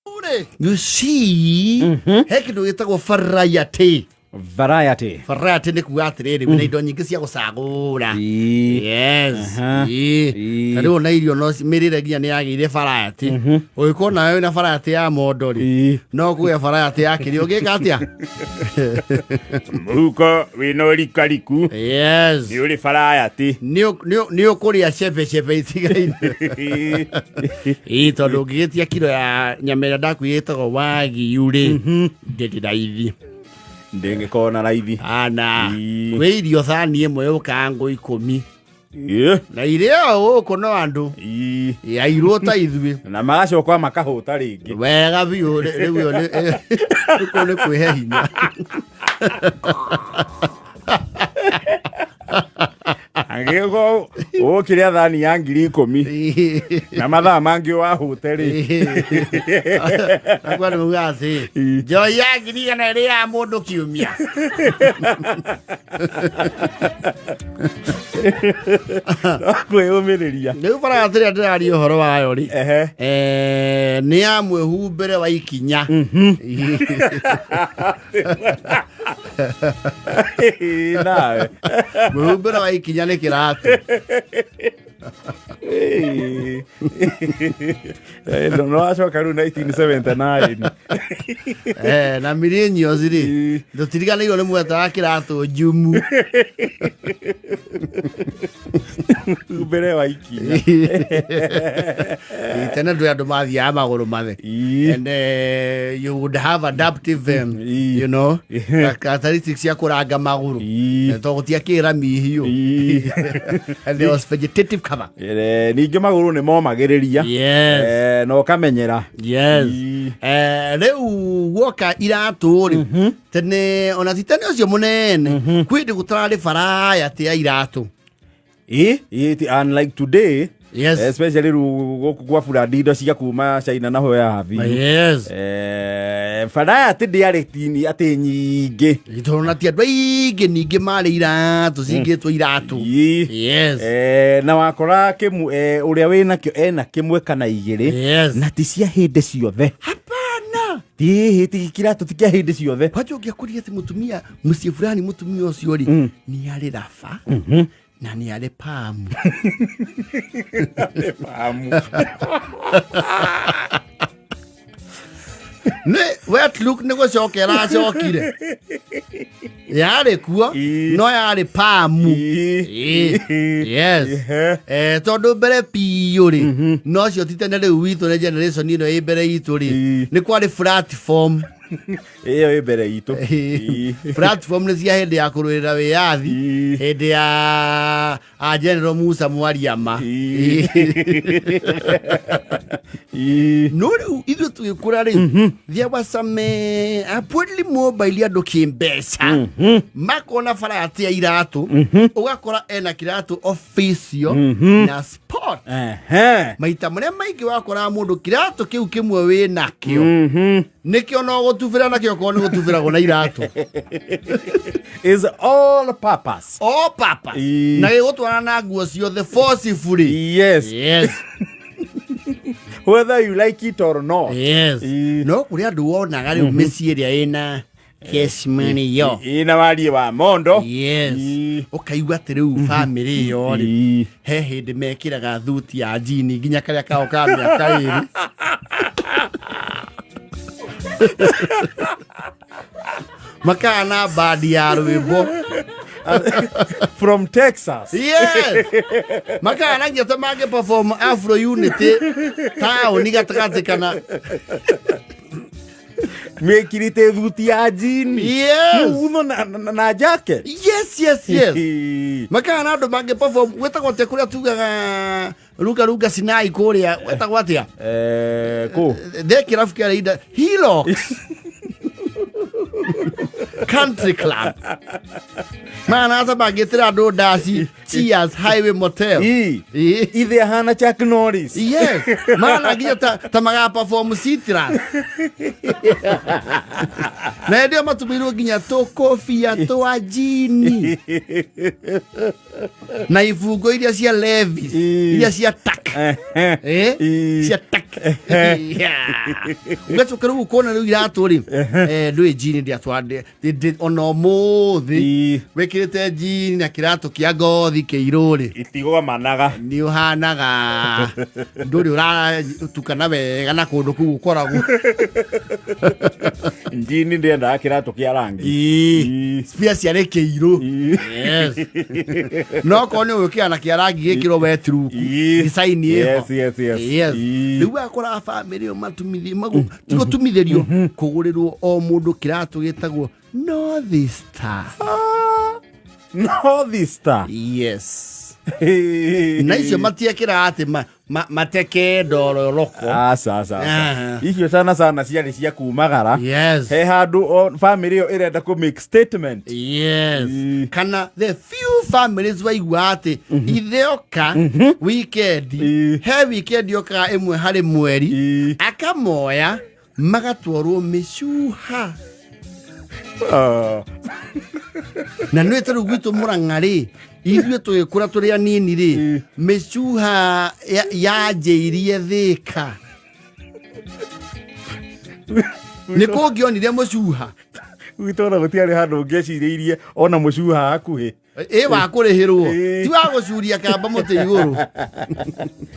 Rĩ, you see, he kĩndũ gĩtagwo variety. Variety. Variety nĩ kuga atĩrĩrĩ, wĩna indo nyingĩ cia gũcagũra. Yes. Ii. Ta rĩu ona irio no mĩrĩre nginya nĩ yagĩire variety. Ũngĩkorwo nawe wĩna variety ya mondo rĩ, no kũgĩa variety ya kĩrĩa ũngĩka atĩa? Mũhuko wĩna ũrikariku nĩ ũrĩ variety. Nĩ ũkũrĩa cebecebe itigaine. Ĩĩ, tondũ ũngĩgĩtia kiro ya nyama ĩrĩa ndakwĩra ĩtagwo wagiu rĩ, ndĩrĩ raithi. Ndĩngĩkorwo na raithi. Ana kwĩ irio thani ĩmwe yũkaga ngũ 10 na irĩo gũkũ no andũ airwo ta ithuĩ. Na magacoka makahũta rĩngĩ. Wega biũ. Rĩu ĩyo kũu nĩ kwĩhe hinya. Angĩkorwo ũkĩrĩa thani ya 10,000 na mathaa mangĩ wahũte rĩ. Nakuo andũ maugaga atĩ njohi ya 100 ĩrĩ ya mũndũ kiumia. Kwĩyũmĩrĩria. Rĩu bara atĩrĩa ndĩraria ũhoro wayo rĩ, nĩ ya mwĩhumbĩre wa ikinya. Nawe. Mwĩhumbĩre wa ikinya nĩ kĩratũ. No wacoka rĩu 1979. Na millennials rĩ, ndũtiriganĩirwo nĩ mweta wa kĩratũ njumu. Mbere wa ikinya. Tene ndå andå mathiaga magå mathe and you would have adaptive characteristics cia kũranga magũrũ to gũtiakĩra mihiũ and there was vegetative cover. Ningĩ magũrũ nĩ momagĩrĩria. Na ũkamenyera. Rĩu guoka iratũ rĩ, tene ona ti tene ũcio mũnene, kwĩ ndĩ gũtararĩ variety ya iratũ. Ĩ ti unlike today. Especially rĩu gũkũ kwa burandi indo cia kuma China na hoya habi. Variety ndĩarĩ tini atĩ nyingĩ. Tondũ na ti andũ aingĩ ningĩ marĩ iratũ cingĩtwo iratũ. Na wakora ũrĩa wĩnakĩo ena kĩmwe kana igĩrĩ. Na ti cia hĩndĩ ciothe. Hapana. Ti ti kiratũ ti kĩa hĩndĩ ciothe. Kwanja ũngĩakorire atĩ mũtumia mũciĩ fulani mũtumia ũcio rĩ, nĩ arĩ raba na nĩ arĩ pamu. Pamu. Nĩ wet look nĩ gũcoka ĩracokire. Yarĩ kuo no yarĩ pamu. Yes. Tondũ mbere biũ rĩ, no cio ti tene rĩu witũ nĩ generation ĩno ĩ mbere itũ rĩ, nĩ kwarĩ platform. Ĩyo ĩ mbere itũ. Platform nĩ cia hĩndĩ ya kũrũĩrĩra wĩyathi, hĩndĩ ya a General Musa Mwariama. No rĩu ithuĩ tũgĩkũra rĩ, there was some upwardly mobile andũ kĩmbeca makona variety ya iratũ, ũgakora ena kĩratũ official na sport. Maita marĩa maingĩ wakoraga mũndũ kĩratũ kĩu kĩmwe wĩ nakĩo nĩkĩo no gũtubĩra nakĩo, korwo nĩ gũtubĩragwo na iratũ. Is all purpose. All purpose. Na gĩgũtwarana na nguo ciothe forcefully. Whether you like it or not. No kũrĩ andũ wonaga rĩu mĩciĩ ĩrĩa ĩna cash money yo. Ĩna wariĩ wa mondo. Ũkaigua atĩ rĩu family ĩyo rĩ, he hĩndĩ mekĩraga thuti ya jini nginya karĩa kao ka mĩaka 2. Makaa na bandi ya rwĩmbo. From Texas. Yes. Makaa na nginya ta mangĩ perform Afro Unity taũni gatagatĩ kana. Mekirite thuti ya jini. Mutho na jacket. Yes, yes, yes. Makaa na andũ mangĩ perform gwĩtagwo atĩa kũrĩa tugaga ruga ruga Sinai kũrĩa gwĩtagwo atĩa? Kũ? The kĩrabu kĩa Reinda Hilux. Country Club. Mana ata mangĩtĩra andũ ndaci Cheers Highway Motel. Ĩĩ. Ithe ahana Chuck Norris. Yes. Mana nginya ta maga perform Citrus. Na hĩndĩ ĩyo matumĩirwo nginya tũkobia twa jini na ibungo iria cia Levi's, iria cia tak. Eh? Cia tak. Yeah. Ũgacoka rĩu ũkona rĩu iratũ rĩ, ndũĩ jini ndiatwande ona ũmũthĩ wĩkĩrĩte jini na kĩratũ kĩa ngothi kĩirũ rĩ, Itigomanaga. Nĩ ũhanaga ndũrĩ ũratukana wega na kũndũ kũu ũkoragwo. Njini ndiendaga kĩratũ kĩa rangi. Spia ciarĩ kĩirũ. Yes. No korwo nĩ ũgwĩkĩra na kĩa rangi gĩkĩrwo wetruku design ĩho. Yes. Yes. Rĩu wakora bamĩrĩ ĩyo matumithie ti gũtumithĩrio, kũgũrĩrwo o mũndũ kĩratũ gĩtagwo North Star. North Star. Yes. Na icio matiekĩraga atĩ mateke ndororoko. Aca, aca, aca. Aha. Icio sana sana ciarĩ cia kumagara. He handũ family ĩyo ĩrenda kũ make statement. Yes. Kana the few families waigua atĩ ithe oka weekend, he weekend yokaga ĩmwe harĩ mweri, akamoya magatwarwo mĩcuha. Na nĩ ta rĩu gwitũ Mũrang'a rĩ, ithuĩ tũgĩkũra tũrĩ anini rĩ, mĩcuha yanjĩirie Thĩka. Nĩ kũngĩonire mũcuha. Gwitũ ona gũtiarĩ handũ ũngĩecirĩirie ona mũcuha hakuhĩ. Ĩ wa kũrĩhĩrwo, ti wa gũcuria kamba mũtĩ igũrũ.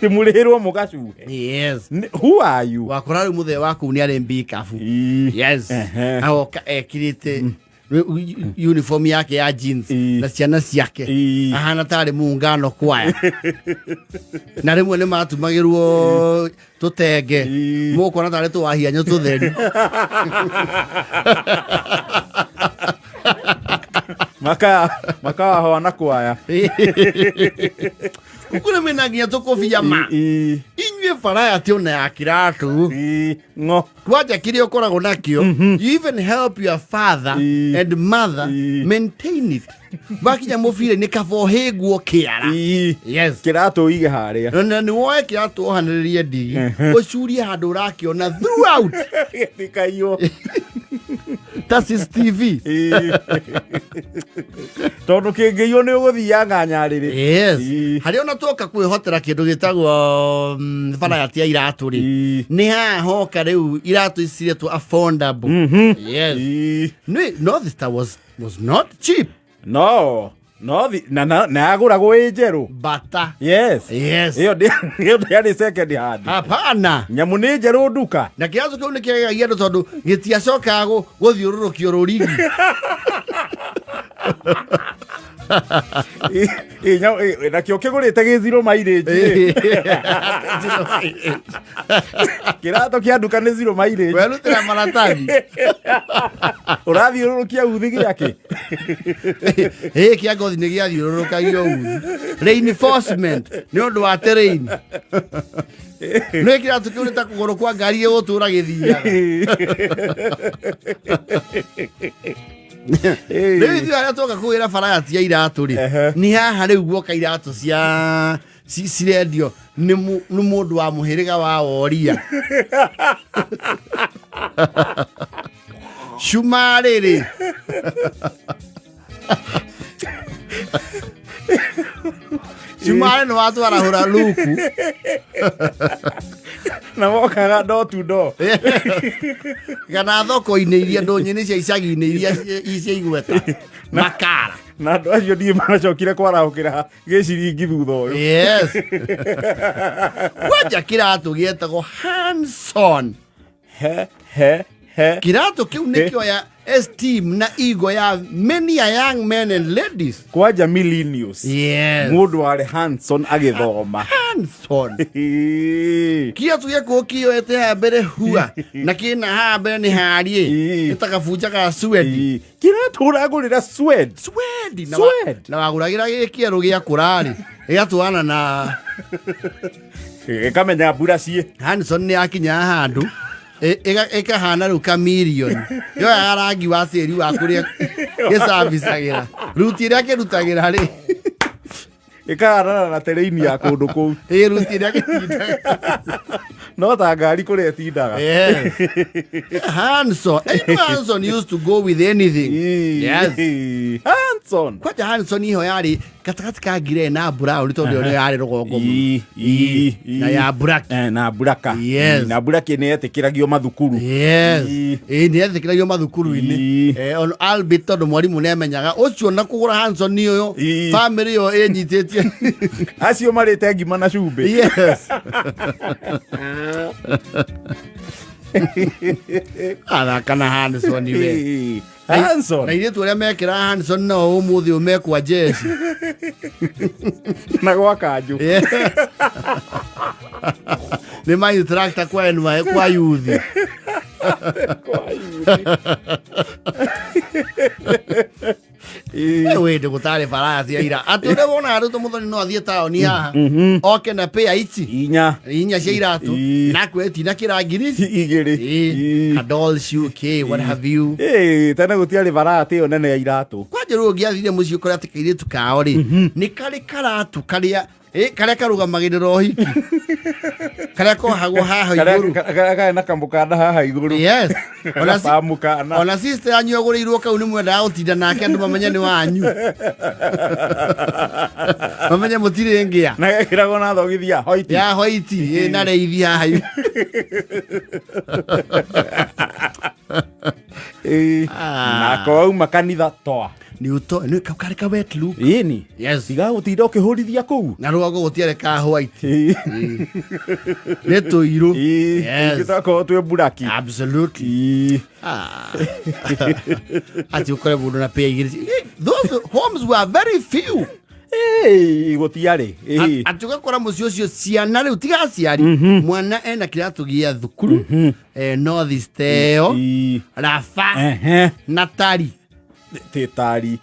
Ti mũrĩhĩrwo mũgacuhe. Yes. Who are you? Wakora rĩu mũthee wa kũu nĩ arĩ mbikabu. Yes. Agoka ekĩrĩte uniform yake ya jeans na ciana ciake, ahana tarĩ muungano kwaya, na rĩmwe nĩ matumagĩrwo tũtenge mũkona tarĩ tũwahianyũ tũtheri. Makawahoa na kwaya. Kũrĩ mĩna nginya tũkũbia ma inyuĩ variety ona ya kĩratũ. Ng'o. Kwanja kĩrĩa ũkoragwo nakĩo, you even help your father and mother maintain it. Wakinya mũbira-inĩ kaba ũhĩngwo kĩara. Yes. Kĩratũ ũige harĩa. Na nĩ woe kĩratũ ohanĩrĩrie ndigi, ũcurie handũ ũrakĩona throughout. Gĩtikaiywo. Ta CCTV. Tondũ kĩngĩiywo nĩ ũgũthianga nyarĩrĩ. Yes. Harĩa ona twoka kwĩhotera kĩndũ gĩtagwo variety ya iratũ rĩ, nĩ haha hoka rĩu iratũ ici ciretwo affordable. Yes. Nĩ North Star was not cheap. No na yagũragwo ĩ njerũ. Bata. Yes. Yes. Ĩyo ndĩarĩ second hand. Hapana. Nyamũ nĩ njerũ nduka. Na kĩratũ kĩu nĩ kĩgegagia andũ tondũ gĩtiacokaga gũthiũrũrũkio rũrigi. Nakĩo kĩgũrĩte gĩ zero mileage. Kĩratũ kĩa nduka nĩ zero mileage. Werutĩra maratathi. Ũrathiũrũrũkia uthi gĩakĩ. Ĩ kĩa ngothi nĩ gĩathiũrũrũkagio uthi. Reinforcement nĩ ũndũ wa terrain. Nĩ kĩratũ kĩu nĩ ta kũgũrũ kwa ngari gĩgũtũra gĩthiaga. Rĩu ithuĩ arĩa twoka kũgĩra variety ya iratũ rĩ, nĩ haha rĩu guoka iratũ cia cirendio nĩ mũndũ wa mũhĩrĩga wa woria. Cumarĩ rĩ. Cumarĩ nĩ watwarahũra luku. Na mokaga door to door. Kana thoko-inĩ iria ndũnyũ-inĩ cia icagi-inĩ iria cia igweta. Makara. Na andũ acio ndiĩ maracokire kwarahũkĩra gĩciringi thutha ũyũ. Yes. Kwanja kĩratũ gĩetagwo Hanson. He, he, he. Kĩratũ kĩu nĩkĩo ya esteem na ego ya many a young men and ladies. Kwanja millennials. Yes. Mũndũ warĩ Hanson agĩthoma. Hanson. Kĩratũ gĩakũo kĩoete haha mbere hua na kĩna haha mbere nĩ hariĩ. Nĩ ta kabunja ga suedi. Kĩratũ ũragũrĩra suede. Suede. Na Suede. wagũragĩra gĩ kĩerũ gĩa kũrarĩ. Gĩgatwarana na Gĩkamenya mbura ciĩ. Hanson nĩ akinya handũ. Ĩkahana rĩu kamirioni yoyaga rangi wa tĩri wa kũrĩa gĩcabicagĩra ruti ĩrĩa kĩrutagĩra rĩ. Ĩkahanana na terrain ya kũndũ kũu. Ĩ ruti ĩrĩa gĩtindaga. No ta ngari kũrĩa ĩtindaga. Yes. Hanson. You know Hanson used to go with anything. Yes. Hanson. Kwanja Hanson iho yarĩ gatagatĩ ka grey na brown tondũ ĩyo nĩyo yarĩ rũgongo mũno. Ii. Na ya black. Na buraka. Yes. Na buraka nĩ yetĩkĩragio mathukuru. Yes. Ii. Ĩ nĩ yetĩkĩragio mathukuru-inĩ. On albeit tondũ mwarimũ nĩamenyaga ũcio na kũgũra Hanson ũyũ family ĩyo ĩnyitĩtie. Acio marĩte ngima na cumbĩ. Yes. Athaka na Hanson we. Hanson. Na irĩtu arĩa mekĩraga Hanson no ũmũthĩ ũyũ mekwa jeci. Na gwa kanjũ. Yes. Nĩ ma instructor kwa NY kwa youth. Kwa youth. Wĩndĩ gũtarĩ baraya cia ira atĩ ũrĩa wonaga rĩu mũthoni no athiĩ taũni haha oke na pĩa ici Inya. inya cia iratũ na kweti na kĩrangiri ici Igĩrĩ. Dolls UK, what have you. Tene gũtiarĩ variety ĩyo nene ya iratũ. Kwanja rĩu ũngĩathire mũciĩ ũkore atĩ kairĩtu kao rĩ nĩ karĩ karatũ karĩa karĩa karũgamagĩrĩra ũhiki karĩa kohagwo haha igũrũ. Karĩa karĩ na kamũkanda haha igũrũ. Yes. Ona Kamũkanda. Ona sister yanyu agũrĩirwo kau nĩ mwendaga gũtinda nake andũ mamenye nĩ wanyu, mamenye mũtirĩ ngĩa. Na gekĩragwo na thogithi ya hoiti. Ya hoiti na reithi haha. Nako wauma kanitha toa. Nĩ ũto nĩ kau karĩ ka wet look. Ĩni. Yes. Tiga gũtinda ũkĩhũrithia kũu. Na rũgongo gũtiarĩ ka white, nĩ tũirũ. Yes. Twakorwo twĩ buraki. Absolutely. Atĩ ũkore mũndũ na pĩa igĩrĩ. Those homes were very few. Gũtiarĩ. Atĩ ũgakora mũciĩ ũcio ciana rĩu tiga aciari, mwana ena kĩratũ gĩa thukuru, North East ĩyo raba na tari. Tĩ tari.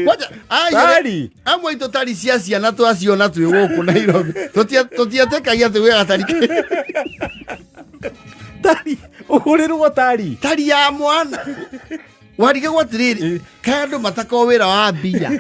Kwanja, Tari. Amwe aitũ tari cia ciana twaciona twĩ gũkũ Nairobi tũtietĩkagia atĩ gwĩ gatari. Tari ũhũrĩrwo tari. Tari ya mwana warigagwo atĩrĩrĩ kaĩ andũ matakorwo wĩra wa mbia.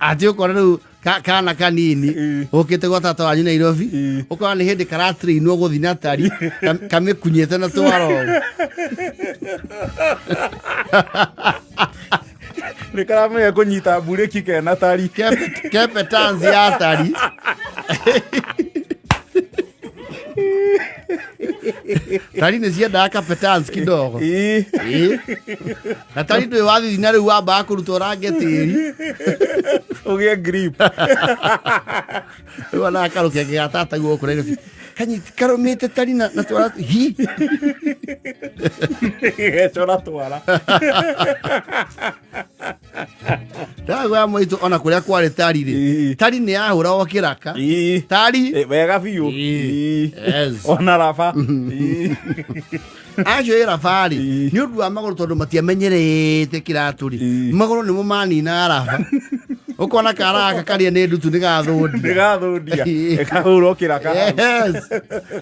Atĩ ũkora rĩu kana kanini ũkĩte gwa tata wanyu Nairobi ũkora nĩ hĩndĩ karatrainwo gũthiĩ na tari kamĩkunyĩte na twara ũũ. Nĩ karamenya kũnyita mburĩki kena tari. Kepe tanzi ya tari. Tari nĩ ciendaga kapetans kidogo. Na tari ndũĩ wathithi na rĩu wambaga kũrutwo range tĩri. Ũgĩe grip. Rĩu ona karũkenge ga tata gũkũ Nairobi kanyiti karũmĩte tari na twara hi. Gecora twara. Ndagwa mwitu ona kuria kwarĩ tari rĩ tari nĩ yahũragwo kĩraka tari Wega biũ. Yes. Ona raba. Acio ĩ raba rĩ nĩ ũndũ wa magũrũ tondũ matiamenyerete kĩratũ rĩ magũrũ nĩmo maninaga raba ũkona kara gaka karĩa nĩ ndutu nĩ gathũndia. Nĩ gathũndia. Ĩkahũrwo kĩraka. Yes.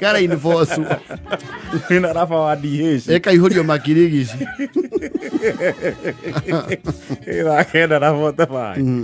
Kara enforce. Na raba wa DH. Ĩkaihũrio makirigici. Ĩra kenda na 45.